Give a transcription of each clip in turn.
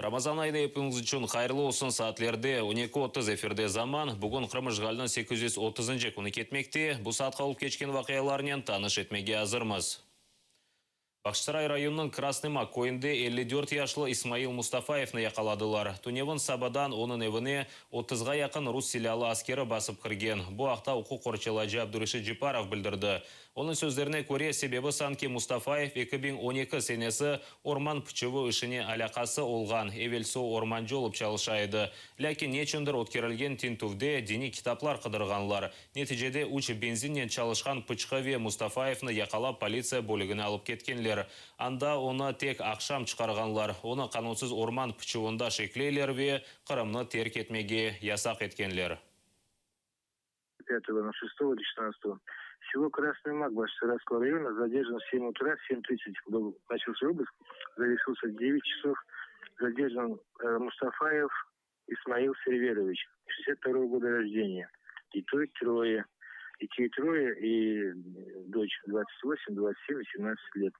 Ramazan ayı epiñiz içün hayırlı olsun saatlerde 12.30 efirde zaman. Bugün Qırım işğaliniñ 830 künü ketmekte. Bu saatqa olıp keçken vaqialarnen tanış etmege azırmız. Bağçasaray rayonınıñ Krasnıy Mak köyünde 54 yaşlı İsmail Mustafayevni yaqaladılar. Tünevin sabadan onıñ evine 30-ğa yaqın rus silâlı askeri basıp kirgen. Bu aqta uquq qorçalayıcı Abdureşit Ceparov bildirdi. Onıñ sözlerine köre, sebebi sanki Mustafayev 2012 senesi orman pıçuvı işine alâqası olğan, evelsi ormancı olıp çalışa edi. Lâkin neçündir ötkerilgen tintüvde diniy kitaplar qıdırğanlar. Neticede üç benzinnen çalışqan pıçqı ve Mustafayevni yaqalap politsiya bölügine alıp ketkenler. Anda onı tek aqşam çıqarğanlar. Onı qanunsız orman pıçuvında şekleyler ve Qırımnı terk etmege yasaq etkenler. 5.06.2016 Село Красный Мак Бахчисарайского района задержан в 7 утра, в 7.30 был, начался обыск, завершился в 9 часов. Задержан э, Мустафаев Исмаил Серверович, 62 года рождения. Детей трое. Детей трое и дочь 28, 27 и 17 лет.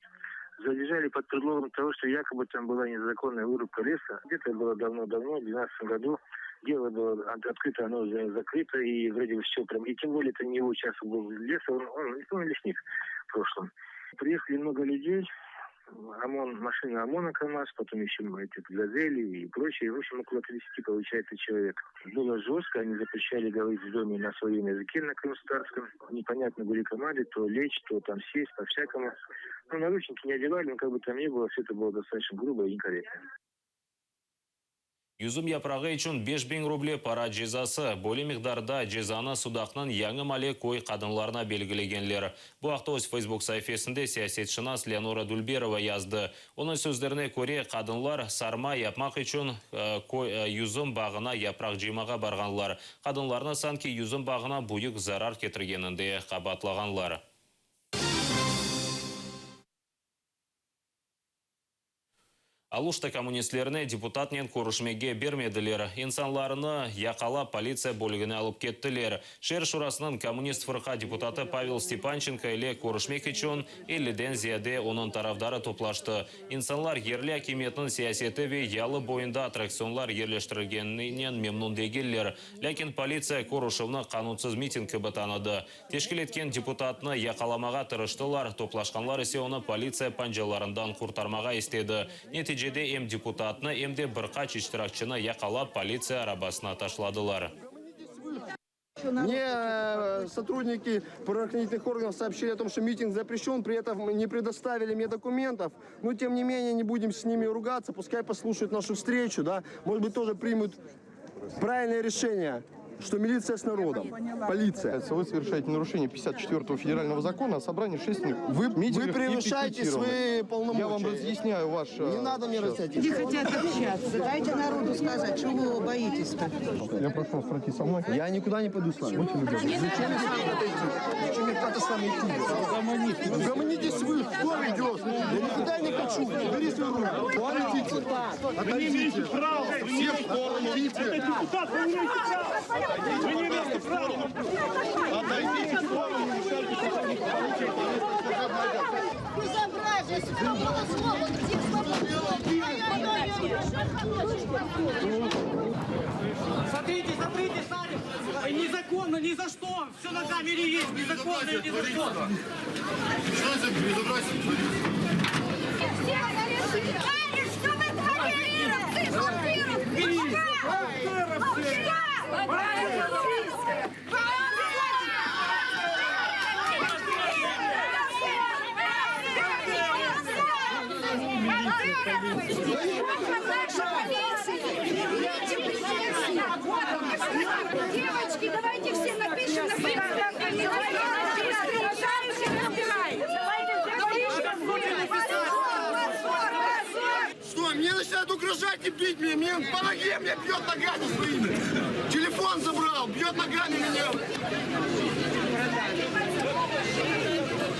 Задержали под предлогом того, что якобы там была незаконная вырубка леса. Где-то было давно-давно, в 2012 году. Дело было открыто, оно закрыто, и вроде бы все прям. И тем более это не его участок был леса, он, он, он лесник в прошлом. Приехали много людей, ОМОН, машина ОМОНа КамАЗ, потом еще эти «Газели» и прочее. В общем, около 30, получается, человек. Было жестко, они запрещали говорить в доме на своем языке, на крымскотатарском. Непонятно были команды, то лечь, то там сесть, по-всякому. Ну, наручники не одевали, но как бы там ни было, все это было достаточно грубо и некорректно. Yüzüm yaprağı içün 5000 ruble para cezası. Böyle miqdarda cezanı Sudaqnıñ Yañı Male köy qadınlarına belgilegenler. Bu aqta öz Facebook saifesinde siyasetşınas Leonora Dülberova yazdı. Onıñ sözlerine köre qadınlar sarma yapmaq içün köy yüzüm bağına yapraq cıymağa barğanlar. Qadınlarnı sanki yüzüm bağına büyük zarar ketirgeninde qabaatlağanlar. Aluşta kommunistlerine deputatnen körüşmege bermediler. İnsanlarnı yaqalap politsiya bölügine alıp kettiler. Şeer şurasınıñ kommunist fırqa deputatı Pavel Stepançenko ile körüşmek içün 50-den ziyade onıñ tarafdarı toplaştı. İnsanlar yerli akimiyetniñ siyaseti ve yalı boyunda attraktsionlar yerleştirilgeninen memnün degiller. Lâkin politsiya körüşüvni qanunsız miting kibi tanıdı. Teşkil etken deputatnı yaqalamağa tırıştılar, toplaşqanlar ise onı politsiya pancalarından qurtarmağa istedi. Neticede em deputatnı, em de bir qaç iştirakçini yaqalap politsiya arabasına taşladılar. Мне э, сотрудники правоохранительных органов сообщили о том, что митинг запрещен, при этом не предоставили мне документов. Но, тем не менее, не будем с ними ругаться, пускай послушают нашу встречу, да, может быть, тоже примут правильное решение, что милиция с народом, полиция. Вы совершаете нарушение 54-го федерального закона о собрании общественных Вы, вы митингов и превышаете пикетирований. свои полномочия. Я вам разъясняю ваш... э, Не надо мне сейчас. разъяснять. Люди хотят общаться. Дайте народу сказать, чего вы его боитесь-то? Я прошу вас пройти со мной. Я никуда не пойду с вами. Зачем мне с вами куда-то идти? Зачем мне куда-то с вами идти? Угомонитесь вы, кто идет? Я никуда не хочу. Бери свою руку. Отойдите. Отойдите. Все в сторону. Идите. Депутат, вы не имеете права! Вы не имеете права! Отойдите в сторону. Не мешайте сотрудникам полиции. Безобразие, свобода слова, где свобода слова? Смотрите, смотрите, сами. Незаконно, ни за что. Все на камере есть. Незаконно и ни за что. Что за безобразие творится? Что вы творите? Бандеровцы! Бандеровцы! Девочки, давайте все напишем на Что, мне начинают угрожать и бить меня. Мне по ноге мне бьет ногами своими. Телефон забрал, бьет ногами меня.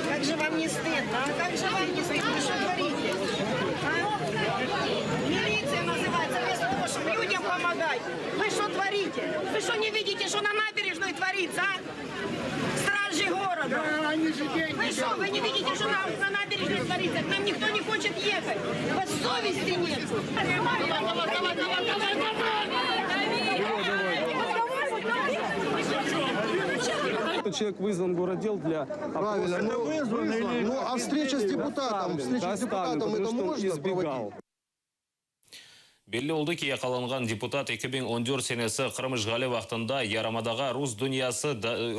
Как же вам не стыдно, а? Как же вам не стыдно? Вы что творите? А? Милиция называется, вместо того, чтобы людям помогать. Вы что творите? Вы что не видите, что на набережной творится, а? Стражи города. Вы что, вы не видите, что на, на набережной творится? К нам никто не хочет ехать. У вас совести нет. Этот человек вызван в горотдел для опроса. Правильно. Ну, ну, а встреча с депутатом, встреча с Доставлен, депутатом, потому это что он можно избегал. проводить? Belli oldı ki, yaqalanğan deputat 2014 senesi Qırım işğali vaqtında yarımadağa rus dünyası,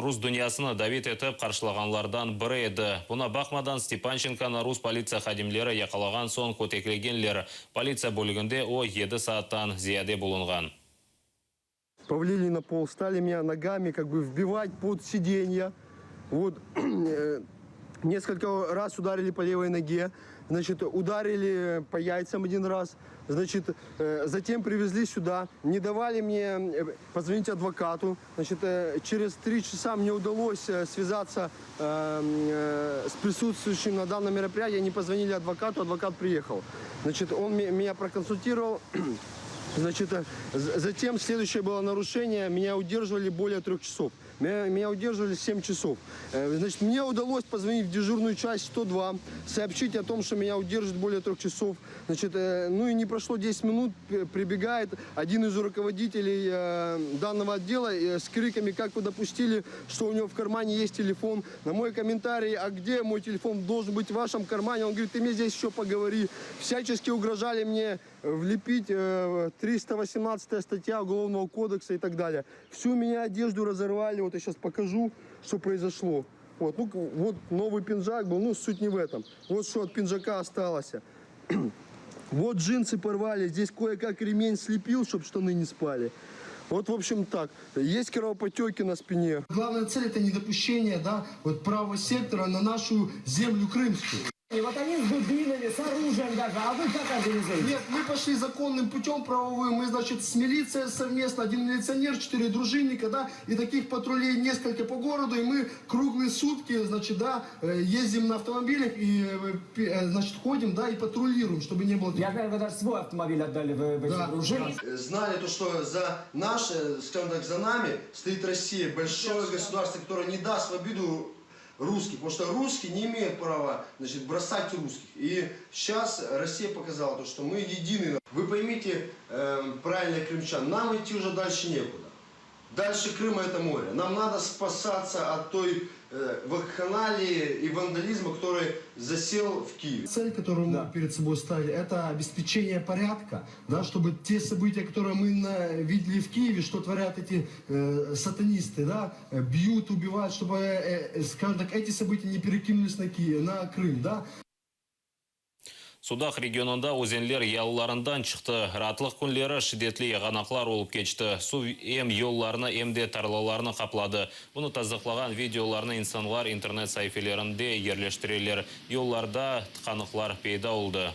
rus dünyasını davet etip qarşılağanlardan biri edi. Buña baqmadan Stepançenkonı rus politsiya hadimleri yaqalağan soñ köteklegenler. Politsiya bölüginde o 7 saattan ziyade bulunğan. Повалили на пол, стали меня ногами как бы вбивать под сиденья. Вот э, несколько раз ударили по левой ноге, значит, ударили по яйцам один раз, значит, э, затем привезли сюда, не давали мне э, позвонить адвокату. Значит, э, через три часа мне удалось э, связаться э, э, с присутствующим на данном мероприятии. Они позвонили адвокату, адвокат приехал. Значит, он ме- меня проконсультировал. Значит, э, з- затем следующее было нарушение. Меня удерживали более трех часов. Меня, меня удерживали 7 часов. Э, Значит, мне удалось позвонить в дежурную часть 102, сообщить о том, что меня удерживают более трех часов. Значит, э, ну и не прошло 10 минут, п- прибегает один из руководителей э, данного отдела э, с криками, как вы допустили, что у него в кармане есть телефон. На мой комментарий, а где мой телефон должен быть в вашем кармане? Он говорит, ты мне здесь еще поговори. Всячески угрожали мне влепить э, 318 статья Уголовного кодекса и так далее. Всю меня одежду разорвали, вот я сейчас покажу, что произошло. Вот, ну, вот новый пинжак был, ну, суть не в этом. Вот что от пинжака осталось. Вот джинсы порвали, здесь кое-как ремень слепил, чтобы штаны не спали. Вот, в общем, так. Есть кровоподтеки на спине. Главная цель – это недопущение, да, вот правого сектора на нашу землю крымскую. И вот они с дубинами, с оружием даже. А вы как организуете? Нет, мы пошли законным путем правовым. Мы, значит, с милицией совместно, один милиционер, четыре дружинника, да, и таких патрулей несколько по городу, и мы круглые сутки, значит, да, э, ездим на автомобилях и, э, пи- э, значит, ходим, да, и патрулируем, чтобы не было... Я знаю, вы даже свой автомобиль отдали в, в эти Да. дружины. Знали то, что за наше, скажем так, за нами стоит Россия, большое государство, которое не даст в обиду русских, потому что русские не имеют права, значит, бросать русских. И сейчас Россия показала то, что мы едины. Вы поймите э, правильно, крымчан, нам идти уже дальше некуда. Дальше Крыма это море. Нам надо спасаться от той э, вакханалии и вандализма, который засел в Киеве. Цель, которую мы перед собой ставили, это обеспечение порядка, да, чтобы те события, которые мы на- видели в Киеве, что творят эти э, сатанисты, да, э, бьют, убивают, чтобы, э, э, скажем так, эти события не перекинулись на Киев, на Крым, да. Sudaq regionında özenler yalılarından çıqtı. Raatlıq künleri şiddetli yağanaqlar olıp keçti. Suv em yollarnı, em de tarlalarnı qapladı. Bunı tasdıqlağan videolarnı insanlar internet saifelerinde yerleştireler. Yollarda tıqanıqlar peyda oldı.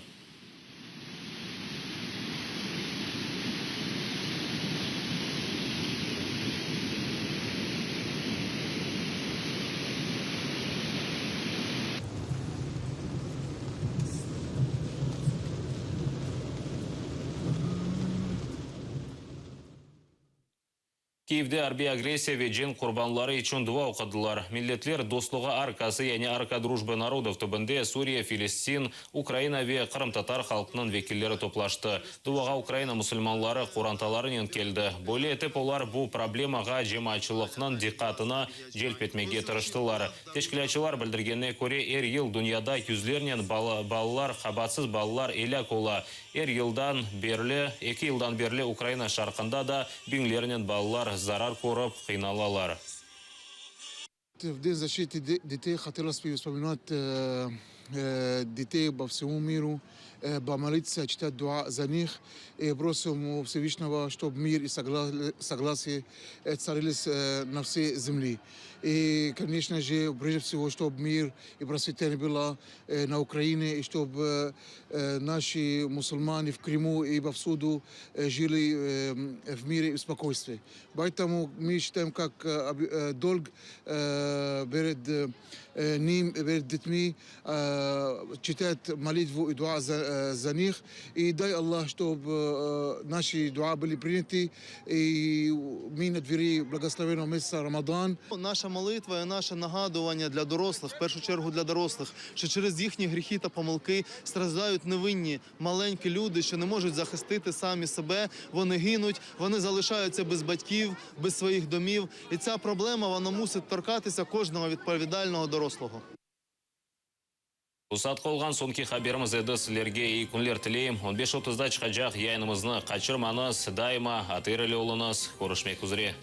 Kiyevde arbiy agressiya ve cenk qurbanları içün dua oqudılar. Milletler dostluğı arkası, yani Arka Дружбы Народов tübünde Suriye, Filistin, Ukraina ve qırımtatar halqınıñ vekilleri toplaştı. Duağa Ukraina musulmanları qorantalarınen keldi. Böyle etip olar bu problemağa cemaatçılıqnıñ diqqatını celp etmege tırıştılar. Teşkilâtçılar bildirgenine köre, er yıl dünyada yüzlernen balalar, qabaatsız balalar elâk ola. Er yıldan berli, eki yıldan berli Ukraina şarqında da biñlernen balalar zarar körip qıynalalar. В День защиты детей хотелось бы вспоминать детей по всему миру, помолиться, читать дуа за них и просим у Всевышнего, чтобы мир и согласие царились на всей земле. И, конечно же, прежде всего, чтобы мир и процветание было на Украине, и чтобы наши мусульмане в Крыму и повсюду жили в мире и спокойствии. Поэтому мы считаем как долг перед ним, перед детьми, читать молитву и дуа за. за них. И дай Аллах, чтобы наши дуа были приняты. И мы на двери благословенного месяца Рамадан. Наша молитва і наше нагадування для дорослих, в першу чергу для дорослих, що через їхні гріхи та помилки страждають невинні маленькі люди, що не можуть захистити самі себе. Вони гинуть, вони залишаються без батьків, без своїх домів. І ця проблема вона мусить торкатися кожного відповідального дорослого. Bu saatqa olğan soñki haberimiz edi. Sizlerge eyi künler tileyim. 15.30-da çıqacaq yayınımıznı qaçırmañız. Daima ATR ile oluñız. Körüşmek üzre.